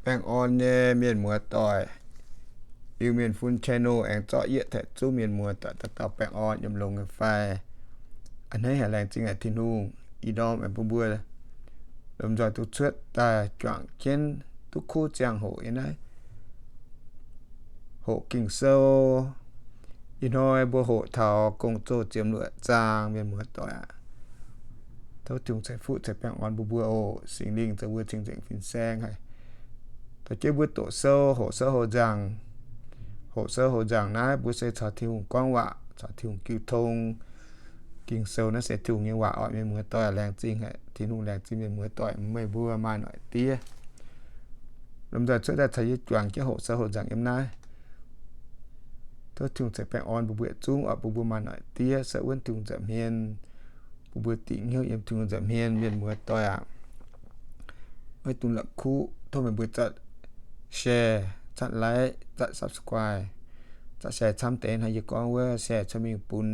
Baengh orn nyei mienh muoz-doic, Iu-Mienh Fun channel aengx zorqv yietv taaih zunv mienh muoz-doic dauh dauh baengh orn yiem longx nyei fai. A'hneiv haic, laengz zingh haic Tin-Hungh ih ndorm aengx bun mbuo lomh nzoih duqv cuotv daaih juangc jienv duqv kuv ziangh hoc yiem naaiv hoqc Ging-Sou. Ih hnoi mbuo hoqc taux Gong-Zoh ziepc luoqc zaang, mienh muoz-doic aac. Tov Tin-Hungh ceix fuqv ceix baengh orn bun mbuo oc. Singx Lingh zoux mbuo cing-nzengc fin-saeng haic. Dorh jienv mbuo doqc sou, hoqc sou hoqc nzaangc. Hoqc sou hoqc nzaangc naaiv mbuo se caux Tin-Hungh gorngv waac, caux Tin-Hungh jiu tong. Ging-Sou naaiv se Tin-Hungh nyei waac oc, mienh muoz-doic. Laengz zingh haic Tin-Hungh, laengz zingh mienh muoz-doic, meih mbuo maaih noic diev lomh nzoih cuotv daaih caux yie juangc jienv hoqc sou hoqc nzaangc yiem naaiv. Tov Tin-Hungh ceix baengh orn bun mbuo yietc zungv oc, bun mbuo maaih noic diev se wuonv Tin-Hungh nza'hmien, bun mbuo dingc hnyouv yiem Tin-Hungh nza'hmien, mienh muoz-doic aac. Maiv dungx la'kuqv, tov meih mbuo zatv share, zatv like, zatv subscribe, zatv share camv deix hnangv yie gorngv wuov, share cuotv mingh bun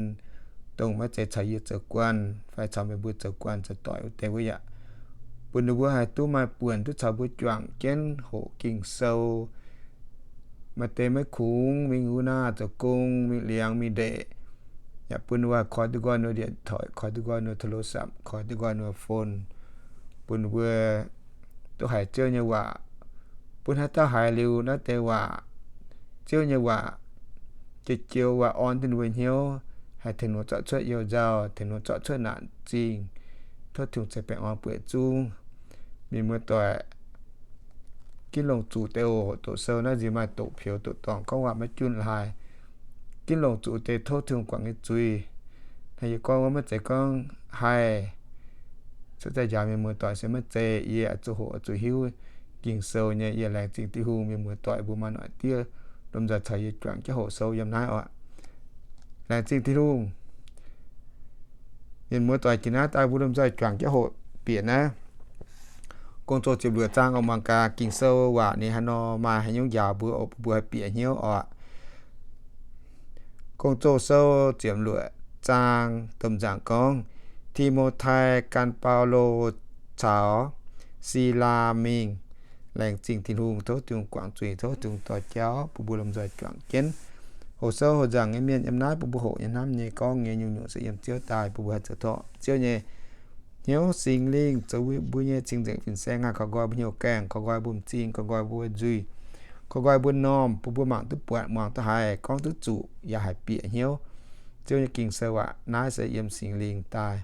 dongh maiv zeiz caux yie zoux guanh fai caux meih mbuo zoux guanh zoux doic wuov deix wuov yaac bun ninh mbuo haih duqv maaih buonc duqv caux mbuo juangc jienv hoqc Ging-Sou. Maaih deix maiv kungx mingh wuov naaiv zoux gong, mingh liangx mingh ndeic, yaac bun ninh mbuo haih koi duqv nqoi ninh mbuo điện thoại, koi duqv nqoi ninh mbuo โทรศัพท์, koi duqv nqoi ninh mbuo phone, bun ninh mbuo duqv haiz Ziouv nyei waac. Bun haaix dauh haiz liuz naaiv deix waac, Ziouv nyei waac, jiex joux waac orn duqv ninh mbuo hnyouv, haih tengx ninh mbuo zorqv cuotv you nzauh, tengx ninh mbuo zorqv cuotv naanc zingh. Tov Tin-Hungh ceix baengh orn bun yietc zungv mienh muoz-doic. Ginv longc zuqc deix oc. Doqc sou naaiv nziex maaih doqc peux doqc dorngc gorngv waac maiv junh laaix. Ginv longc zuqc deix tov Tin-Hungh guangc nyei zuiz. Hnangv yie gorngv wuov, maiv zeiz gorngv haih cuotv daaih njaaux mienh muoz-doic se maiv zeiz. Yie oix zuqc hoqc, oix zuqc hiuv Ging-Sou nyei. Yie laengz zingh Tin-Hungh, mienh muoz-doic mbuo maaih noic diev lomh nzoih caux yie juangc jienv hoqc sou yiem naaiv oc. Laengz zingh Tin-Hungh. Mienh muoz-doic, jiex naaiv daaih mbuo lomh nzoih juangc jienv hoqc bieqc naaiv Gong-Zoh ziepc luoqc zaang oc. Mangc gaax Ging-Sou waac ninh haaix nor maaih haaix nyungc njaaux mbuo oc, bun mbuo haih bieqc hnyouv oc. Gong-Zoh sou ziepc luoqc zaang domh nzaangc gorngv, Ti^mo^tai gan Baulo caux Silaa mingh. Laengz zingh Tin-Hungh. Tov Tin-Hungh guangc zuiz, tov Tin-Hungh dorh jauv bun mbuo lomh nzoih juangc jienv hoqc sou hoqc nzaangc nyei mienh yiem naaiv, bun mbuo hoqc nyei hnamv nyei gorngv nyei nyungc-nyungc se yiem Ziouv daaih, bun mbuo haih zoux tov Ziouv nyei hnyouv. Singx Lingh zoux mbuo nyei cing-nzengc fin-saeng, haih koi nqoi mbuo hnyouv gaengh, koi nqoi mbuo m'zing, koi nqoi mbuo nzuih, koi nqoi mbuo m'normh, bun mbuo mangc duqv buatc, muangx duqv haiz, gorngv duqv zuqc, yaac haih bieqc hnyouv Ziouv nyei Ging-Sou aac. Naaiv se yiem Singx Lingh daaih.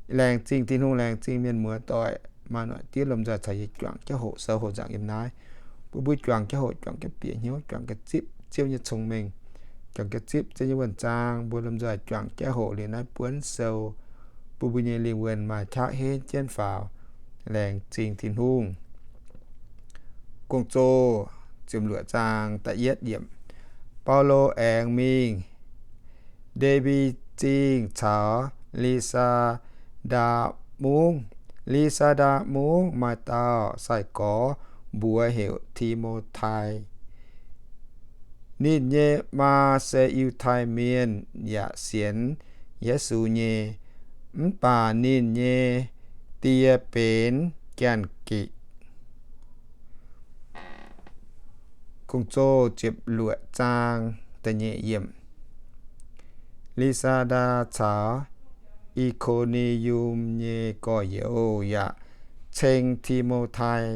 Laengz zingh Tin-Hungh, laengz zingh mienh muoz-doic maaih noic diev lomh nzoih caux yie juangc jienv hoqc sou hoqc nzaangc yiem naaiv. Bun mbuo juangc jienv hoqc, juangc jienv bieqc hnyouv, juangc jienv zipv Ziouv nyei cong-mengh, juangc jienv zipv Ziouv nyei wuonh zaang. Mbuo lomh nzoih juangc jienv hoqc liuz naaiv buonv sou, bun mbuo nyei lingh wuonh maaih qaqv henv jienv faaux. Laengz zingh Tin-Hungh. Gong-Zoh ziepc luoqc zaang da'yietv yiemc. Baulo aengx mingh Nde^mbi Zingh caux Li^saa^ndaa Mungv. Li^saa^ndaa Mungv maaih dauh sai-gorx mbuox heuc Ti^mo^tai. Ninh nyei maa se Yiutai Mienh yaac sienx Yesu nyei, mv baac ninh nyei die benx Janx-Gikc. Gong-Zoh ziepc luoqc zaang da'nyeic yiemc. Li^saa^ndaa caux I^ko^ni^yum nyei gorx-youz yaac ceng Ti^mo^tai.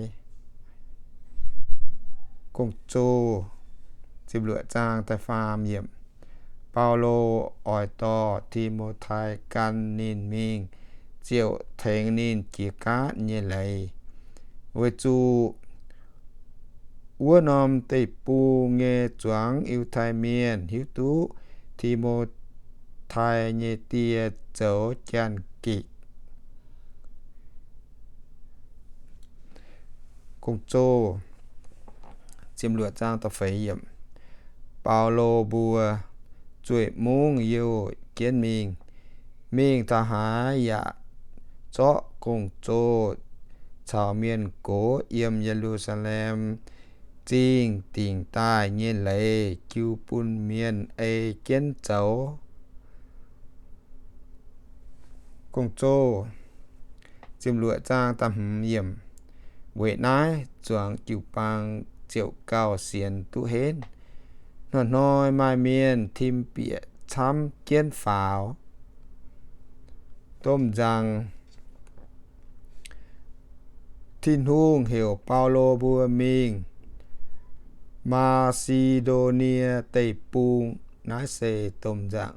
Gong-Zoh ziepc luoqc zaang da'faam yiemc. Baulo oix dorh Ti^mo^tai gan ninh mingh ziouc tengx ninh jiex gaatv nyei leiz, weic zuqc wuov norm deic-bung nyei zuangx Yiutai Mienh hiuv duqv Ti^mo^tai nyei die zoux Janx-Gikc. Baulo mbuo zueih mungv youh jienv mingh. Mingh taux haaix yaac zorqv Gong-Zoh caux mienh gox yiem Ye^lu^saa^lem Zingh dingc daaih nyei leiz jiu bun mienh ei jienv zoux. Gong-Zoh ziepc luoqc zaang da'hmz yiemc. Weic naaiv zuangx jiu-baang ziouc gauh sienx duqv henv. Hnoi-hnoi maaih mienh tim bieqc camv jienv faaux. Domh nzaangc, Tin-Hungh heuc Baulo mbuo mingh Maa^si^ndo^nie Deic-Bung. Naaiv se domh nzaangc.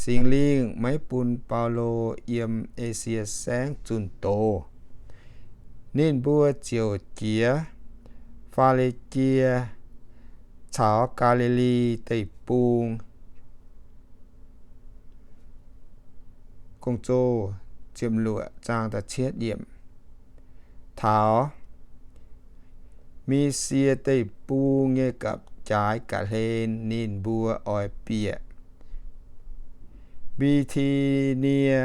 Singx Lingh maiv bun Baulo yiem Esie Saengv zunh doz. Ninh mbuo ziouc jiex Faa^li^jie caux Gaa^li^li Deic-Bung. Taux Misie Deic-Bung nyei gapv-jaaix ga'hlen ninh mbuo oix bieqc Mbi^ti^nie,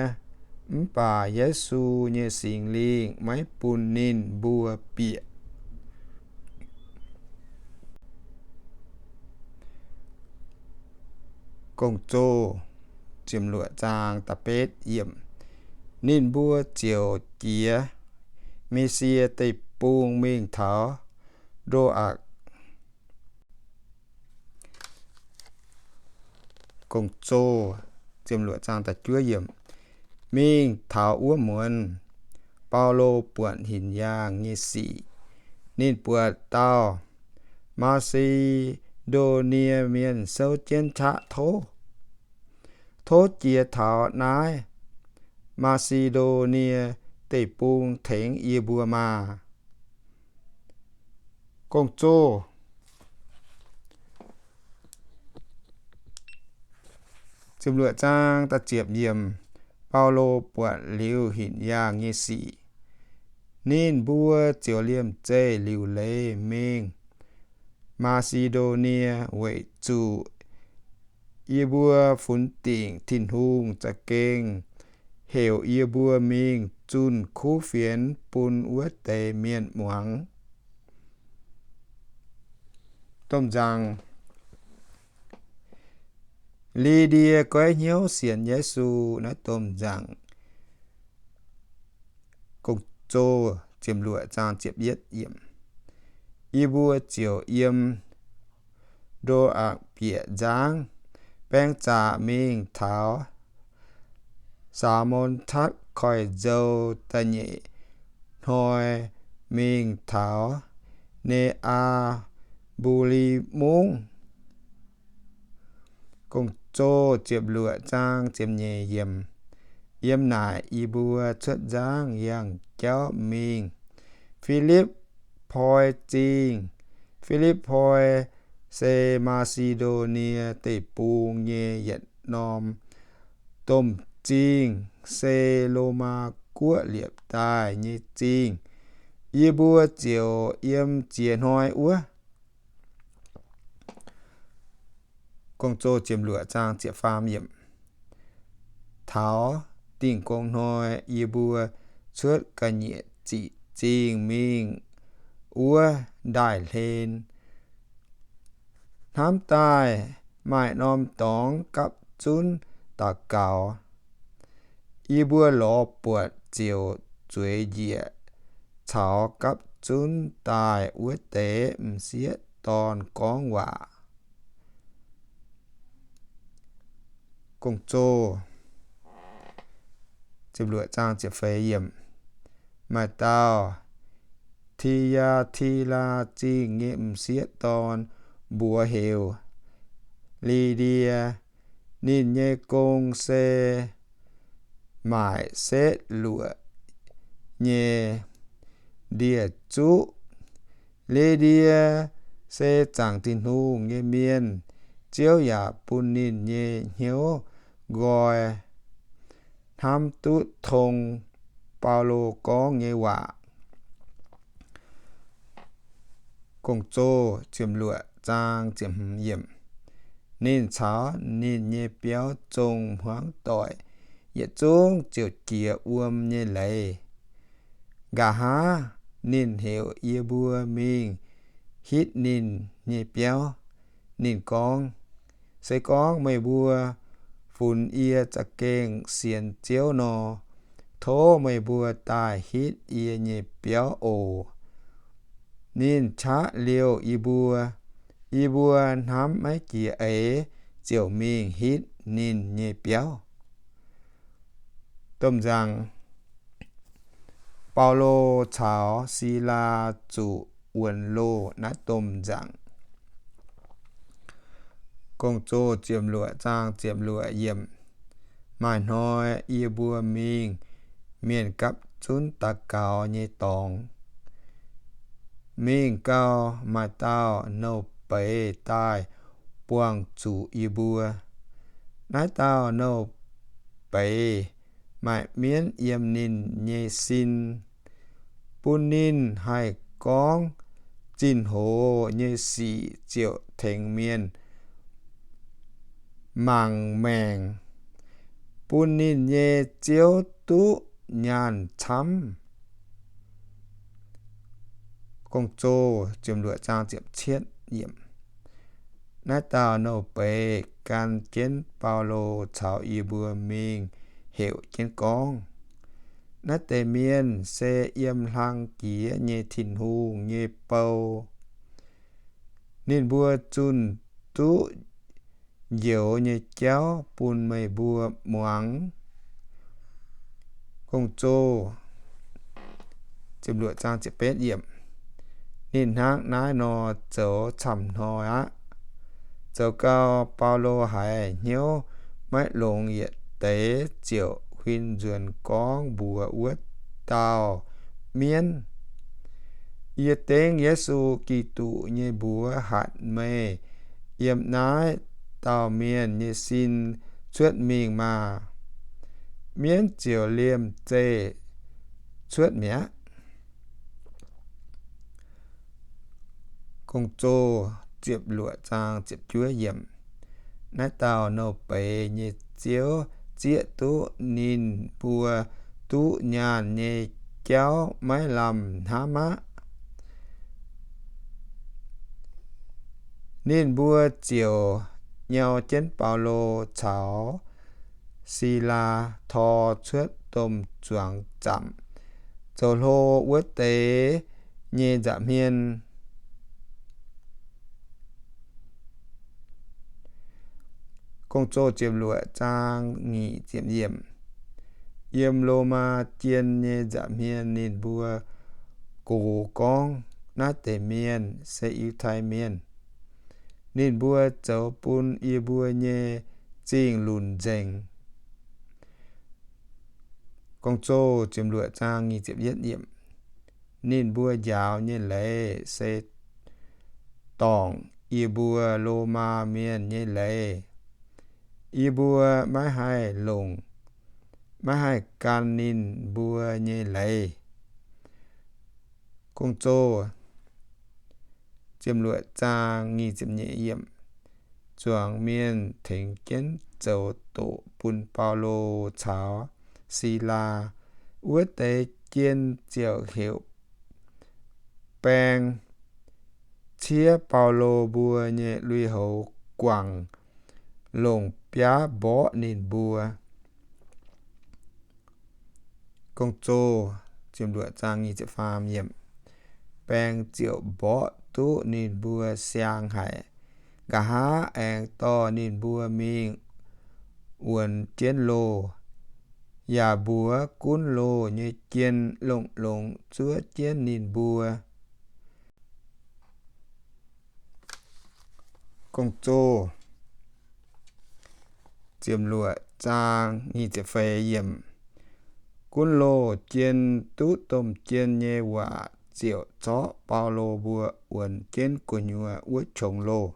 mv baac Yesu nyei Singx Lingh maiv bun ninh mbuo bieqc. Ninh mbuo ziouc jiex Misie Deic-Bung mingh taux Ndo^aakc. Mingh taux wuov muonz, Baulo buatc hinc yaangh nyei sic. Ninh buatc dauh Maa^si^ndo^nie Mienh souv jienv qaqv tov, Tov jiex taux naaiv Maa^si^ndo^nie Deic-Bung tengx yie mbuo maah! Baulo buatc liuz hinc yaangh nyei sic, ninh mbuo ziouc liemh zeih liuc leiz mingh Maa^si^ndo^nie weic zuqc yie mbuo funx dingc Tin-Hungh za'gengh heuc yie mbuo mingh zunh kuv fienx bun wuov deix mienh muangx. Domh nzaangc, Li^ndie goiv hnyouv sienx Yesu. Naaiv domh nzaangc. Yie mbuo ziouc yiem Ndo^aakc Bieqc nzangv, baeng zaqc mingh taux Saa^mon^tatv Koiv-Nzou. Da'nyeic hnoi mingh taux Ne^aa^mbu^li Mungv. Yiem naaic yie mbuo cuotv nzangv yangh jauv mingh Fi^lipv^poi Zingh. Fi^lipv^poi se Maa^si^ndo^nie Deic-Bung nyei yietc norm domh zingh, se Lomaa Guoqv liepc daaih nyei zingh. Yie mbuo ziouc yiem ziex hnoi wuov. Taux Dingh Gong Hnoi yie mbuo cuotv ga'nyiec ziqc zingh mingh wuov ndaaih hlen. Hnamv daaih maaih norm dorngx gapv zunv daux gaux. Yie mbuo lorz buatc ziouc zueiz njiec caux gapv zunv daaih wuov deix m'sieqv dorn gorngv waac. Maaih dauh Ti^yaa^ti^laa Zingh nyei m'sieqv dorn mbuox heuc Li^ndie. Ninh nyei gong se maaic setv luoqc nyei ndie-zuqv. Li^ndie se zaangc Tin-Hungh nyei mienh. Ziouv yaac bun ninh nyei hnyouv nqoi hnamv duqv tong Baulo gorngv nyei waac. Ninh caux ninh nyei biauv zong hmuangv doic yietc zungv ziouc jiex wuom nyei leiz. Nqa'haav ninh heuc yie mbuo mingh hitv ninh nyei biauv. Ninh gorngv, Se gorngv meih mbuo funx yie za'gengh sienx Ziouv nor, tov meih mbuo daaih hitv yie nyei biauv oc. Ninh qaqv liouh yie mbuo. Yie mbuo hnamv maiv jiex eix ziouc mingh hitv ninh nyei biauv. Domh nzaangc, Baulo caux Silaa zuqc wuonx loh naaiv domh nzaangc. Gong-zoh ziepc luoqc zaang ziepc luoqc yiemc. Maaih hnoi yie mbuo mingh mienh gapv zunv daux gaux nyei dorngx. Mingh gau, maaih dauh nouh beiz daaih buangh zuqc yie mbuo. Naaiv dauh nouh beiz maaih mienv yiem ninh nyei sin, bun ninh haih gorngv zinh hoz nyei sic ziouc tengx mienh mangc maengc, bun ninh nyei ziouv duqv nyaanh camv. Naaiv dauh nouh beiz gan jienv Baulo caux yie mbuo mingh heuc jienv gorngv, Naaiv deix mienh se yiem hlang jiex nyei Tin-Hungh nyei bou. Ninh mbuo zunh duqv njoux nyei jauv bun meih mbuo muangx. Ninh hnangv naaiv nor zoux camv hnoi aqv. Zoux gau, Baulo haiz hnyouv maiv longx yietc deix ziouc huin nzuonx gorngv mbuox wuov dauh mienv, Yie dengv Yesu Giduc nyei mbuox hatc meih yiem naaiv dauh mienh nyei sin cuotv mingh maah! Mienv ziouc liemh zeih cuotv mi'aqv. Naaiv dauh nouh beiz nyei ziouv zieqv duqv ninh mbuo duqv nyaanh nyei jauv maiv lamh hnamv aqv. Ninh mbuo ziouc nyau jienv Baulo caux Silaa tor cuotv domh zuangx zaamc, zoux hlo wuov deix nyei nza'hmien. Yiem Lomaa jien nyei nza'hmien ninh mbuo gox gorngv naaiv deix mienh se Yiutai Mienh. Ninh mbuo zoux bun yie mbuo nyei zingh lunc nzengc. Ninh mbuo njaaux nyei leiz se dorngc yie mbuo Lomaa Mienh nyei leiz. Yie mbuo maiv haih longc, maiv haih gan ninh mbuo nyei leiz. Zuangx mienh tengx jienv zoux doqc bun Baulo caux Silaa. Wuov deix jien ziouc heuc baeng ciev Baulo mbuo nyei lui-houx guangc, longc biaav mborqv ninh mbuo. Baeng ziouc mborqv duqv ninh mbuo siang haic. Nqa'haav aengx dorh ninh mbuo mingh wuonx jienv loh, yaac mbuox gunv loh nyei jien longx-longx zuov jienv ninh mbuo. Gunv loh jien duqv domh jien nyei waac ziouc zorqv Baulo mbuo wuonx jienv gu'nyuoz wuov qongx loh,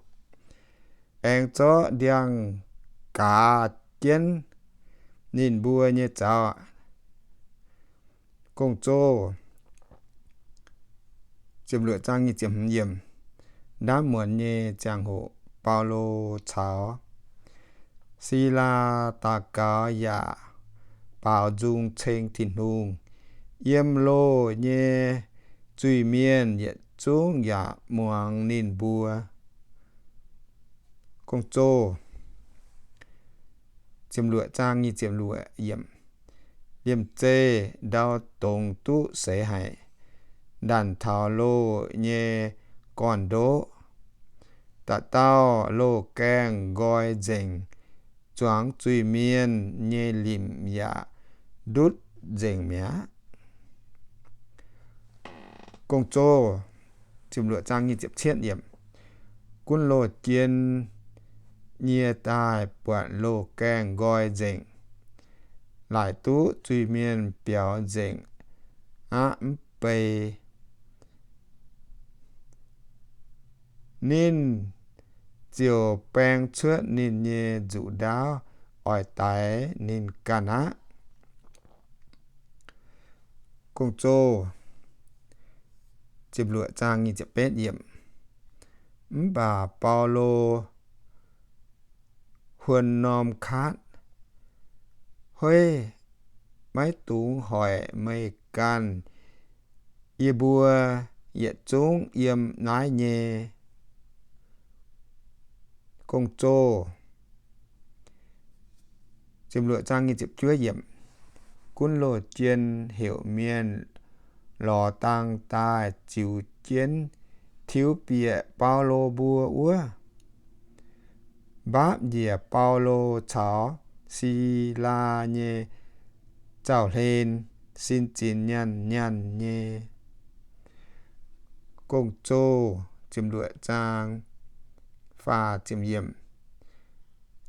aengx zorqv ndiangx-gaaz jienv ninh mbuo nyei zaux. Ndaamv muonz nyei ziangh hoc, Baulo caux Silaa daux gaux yaac baaux nzung ceng Tin-Hungh. Yiem loh nyei zuiz-mienh yietc zungv yaac muangx ninh mbuo. Ziepc luoqc zaang nyic ziepc luoqc yiemc. Liemh zeih ndau dongz duqv seix haic, ndanc taux loh nyei gorn-ndoqv. Dauh dauh loh gaengh nqoi nzengc, zuangx zuiz-mienh nyei limc yaac ndutv nzengc mi'aqv. Gunv loh jien nyie daaih buatc loh gaengh nqoi nzengc, laaic duqv zuiz-mienh biaux nzengc aqv mv bei. Ninh ziouc baeng cuotv ninh nyei nzuqc ndaauv oix daix ninh ganh aqv. Mv baac Baulo huon norm kaatv, Hoiv, maiv dungx hoic meih ganh. Yie mbuo yietc zungv yiem naaiv nyei. Gunv loh jien heuc mienh lorz dang daaih ziux jienv tiuv bieqc Baulo mbuo wuov, mbaapv njiec Baulo caux Silaa nyei zaux-hlen, sin zinx nyanc nyanc nyei.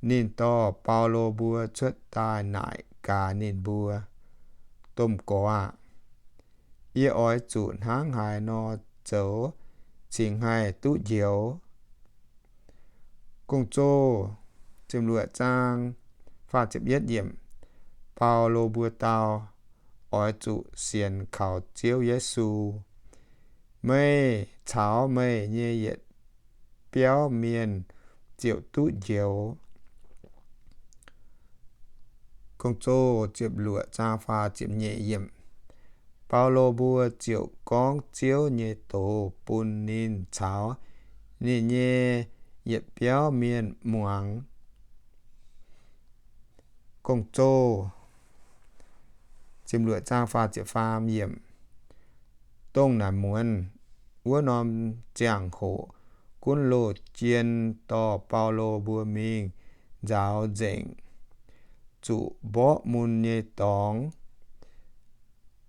Ninh dorh Baulo mbuo cuotv daaih naaic gaax ninh mbuo, Domh gorx aah! Yie oix zuqc hnangv haaix nor zoux cingx haih duqv njoux? Baulo mbuo dau, Oix zuqc sienx kaux Ziouv Yesu, meih caux meih nyei yietc biauv mienh ziouc duqv njoux. Baulo mbuo ziouc gorngv Ziouv nyei doz bun ninh caux ninh nyei yietc biauv mienh muangx. Dongh naaic muonz wuov norm ziangh hoc, gunv loh jien dorh Baulo mbuo mingh nzaaux nzengc, zuqc mborqv mun nyei dorngx.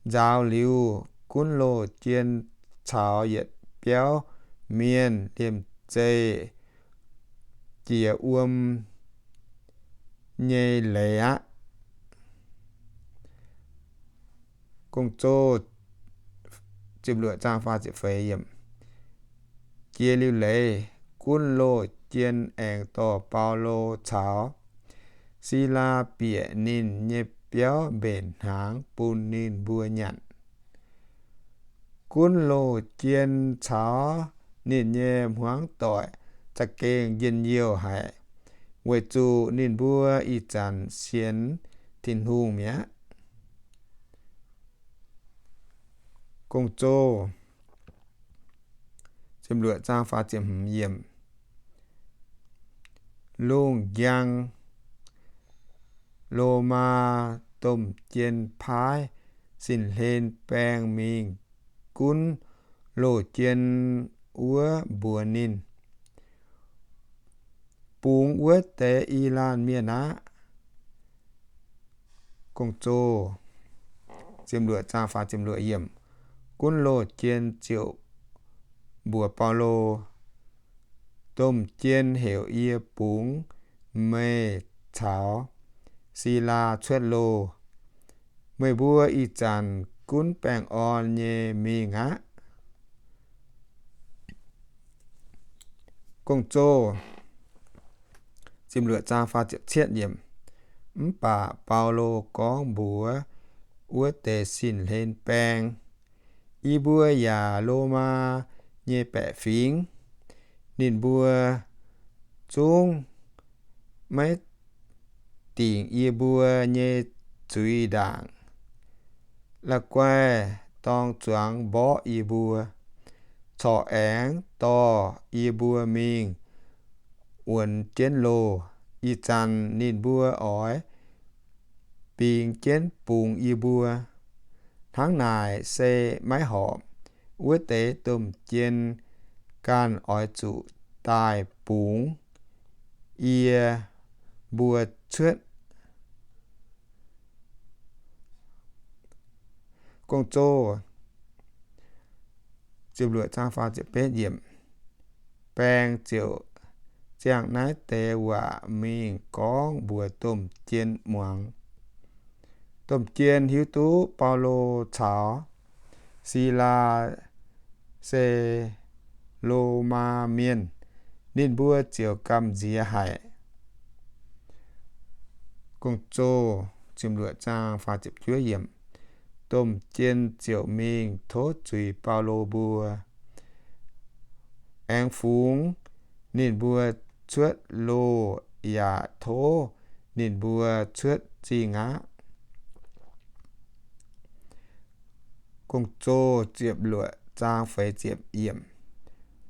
Nzaaux liuz, gunv loh jien caux yietc biauv mienh liemh zeih jiex wuom nyei leiz aqv. Jiex liuz leiz, gunv loh jien aengx dorh Baulo caux Silaa bieqc ninh nyei biauv mbenc hnaangx bun ninh mbuo nyanc. Gunv loh jien caux ninh nyei hmuangv doic za'gengh njien-youh haic, weic zuqc ninh mbuo ih zanc sienx Tin-Hungh mi'aqv. Lungh njang, Lomaa domh jien paaiv sin hlen baeng mingh gunv loh jien wuov mbuox ninh, Bungx wuov deix i laanh mienh aqv. Gunv loh jien ziouc mbuox Baulo, Domh jien heuc yie bungx meih caux Silaa cuotv loh. Meih mbuo ih zanc gunv baengh orn nyei mingh aqv. Mv baac Baulo gorngv mbuox wuov deix sin hlen baeng, Yie mbuo yaac Lomaa nyei baeqc fingx. Ninh mbuo zungv maiv dingc yie mbuo nyei zuiz ndaangc. La'guaih dorng zuangx mborqv yie mbuo, corc aengx dorh yie mbuo mingh wuonx jienv loh. Ih zanc ninh mbuo oix bingx jienv bungx yie mbuo. Hnangv naaic se maiv horpc. Wuov deix domh jien ganh oix zuqc daaih bungx yie mbuo cuotv. Gong-zoh ziepc luoqc zaang faah ziepc betv yiemc. Baeng ziouc ziangh naaiv deix waac mingh gorngv mbuox domh jien muangx. Domh jien hiuv duqv Baulo caux Silaa se Lomaa Mienh, ninh mbuo ziouc gamh nziex haic. Domh jien ziouc mingh tov zuiz Baulo mbuo, aengx fungx ninh mbuo cuotv loh yaac tov ninh mbuo cuotv zingh aqv. Gong-zoh ziepc luoqc zaang feix ziepc yiemc.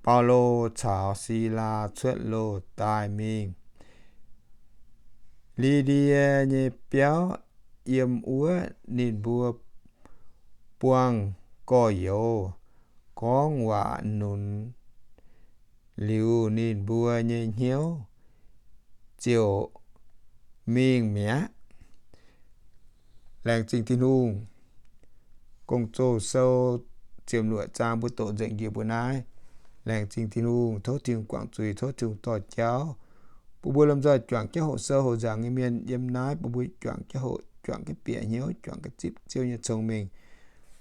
Baulo caux Silaa cuotv loh daaih mingh Li^ndie nyei biauv. Yiem wuov ninh mbuo buangh gorx-youz gorngv waac nunz liuz, ninh mbuo nyei hnyouv ziouc mingh mi'aqv. Laengz zingh Tin-Hungh. Gong-zoh sou ziepc luoqc zaang mbuo doqc nzengc njiec mbuo naaiv. Laengz zingh Tin-Hungh, tov Tin-Hungh guangc zuiz, tov Tin-Hungh dorh jauv bun mbuo lomh nzoih juangc jienv hoqc sou hoqc nzaangc nyei mienh yiem naaiv, bun mbuo juangc jienv hoqc, juangc jienv bieqc hnyouv, juangc jienv zipv Ziouv nyei cong-mengh,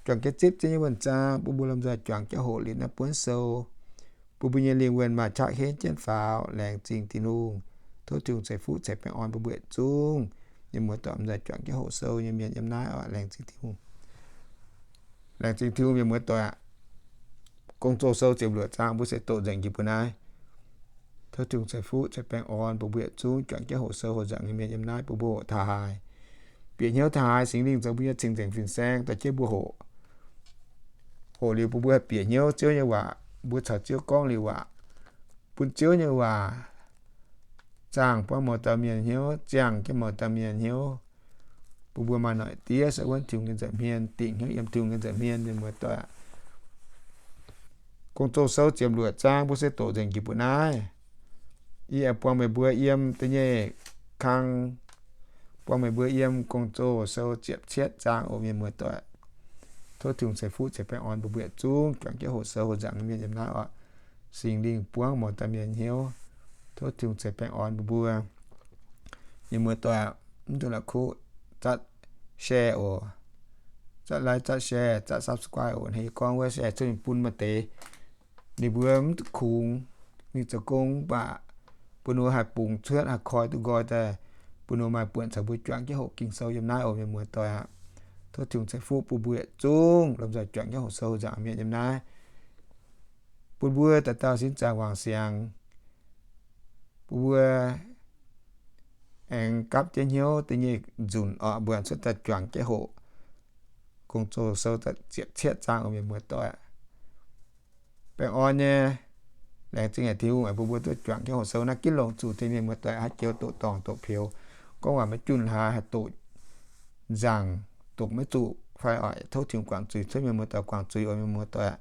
juangc jienv zipv Ziouv nyei wuonh zaang, bun mbuo lomh nzoih juangc jienv hoqc liuz naaiv buonv sou, bun mbuo nyei lingh wuonh maaih qaqv henv jienv faaux. Laengz zingh Tin-Hungh. Tov Tin-Hungh ceix fuqv ceix baengh orn bun mbuo yietc zungv. Mienh muoz-doic, lomh nzoih juangc jienv hoqc sou nyei mienh yiem naaiv oc. Laengz zingh Tin-Hungh. Laengz zingh Tin-Hungh, mienh muoz-doic aac. Gong-zoh sou ziepc luoqc zaang mbuo se doqc nzengc njiec mbuo naaiv. Tov Tin-Hungh ceix fuqv ceix baengh orn bun mbuo yietc zungv juangc jienv hoqc sou hoqc nzaangc nyei mienh yiem naaiv, bun mbuo hoqc taux haaix, bieqc hnyouv taux haaix, Singx Lingh zoux mbuo nyei cing-nzengc fin-saeng dorh jienv mbuo hoqc. Hoqc liuz bun mbuo haih bieqc hnyouv Ziouv nyei waac, mbuo caux Ziouv gorngv liuz waac, bun Ziouv nyei waac zaangh buangv mouz dauh mienh hnyouv, ziangh jienv mouz dauh mienh hnyouv, bun mbuo maaih noic diev se wuonv Tin-Hungh nyei nza'hmien, dingc hnyouv yiem Tin-Hungh nyei nza'hmien, mienh muoz-doic aac. Gong-zoh sou ziepc luoqc zaang mbuo se doqc nzengc njiec mbuo naaiv. Yie aengx buangh meih mbuo yiem da'nyeic kang, buangh meih mbuo yiem Gong-zoh sou ziepc cietv zaang oc, mienh muoz-doic. Tov Tin-Hungh ceix fuqv ceix baengh orn bun mbuo yietc zungv juangc jienv hoqc sou hoqc nzaangc nyei mienh yiem naaiv oc. Singx Lingh buangv mouz dauh mienh hnyouv. Tov Tin-Hungh ceix baengh orn bun mbuo. Mienh muoz-doic aac, mv dungx la'kuqv zatv share oc. Zatv like, zatv share, zatv subscribe oc. Hnangv yie gorngv wuov, share cuotv mingh bun maaih deix, ninh mbuo mv duqv kungx mingh zoux gong mv baac bun ninh mbuo haih bungx cuotv, haih koi duqv nqoi daaih, bun ninh mbuo maaih buonc caux mbuo juangc jienv hoqc Ging-Sou yiem naaiv oc, mienh muoz-doic aac. Tov Tin-Hungh ceix fuqv bun mbuo yietc zungv lomh nzoih juangc jienv hoqc sou nzaangc mienh yiem naaiv, bun mbuo dauh dauh sin zaangc wangc siangx, bun mbuo aengx gapv jienv hnyouv da'nyeic nzunc oc, mbuo aengx cuotv daaih juangc jienv hoqc Gong-Zoh Sou da'ziepc cietv zaang oc, mienh muoz-doic. Baengh orn nyei, laengz zingh haic Tin-Hungh bun mbuo duqv juangc jienv hoqc sou naaiv ginv longc zuqc deix, mienh muoz-doic. Haaix joux doqc dorngc doqc peux, gorngv waac maiv junh hlaax, haih doqc nzaangc, doqc maiv zuqc fai oc, tov Tin-Hungh guangc zuiz, tov mienh muoz-doic guangc zuiz oc, mienh muoz-doic.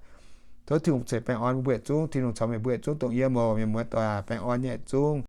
Tov Tin-Hungh ceix baengh orn bun mbuo yietc zungv. Tin-Hungh caux meih mbuo yietc zungv dongh yiem oc, mienh muoz-doic. Baengh orn nyei yietc zungv.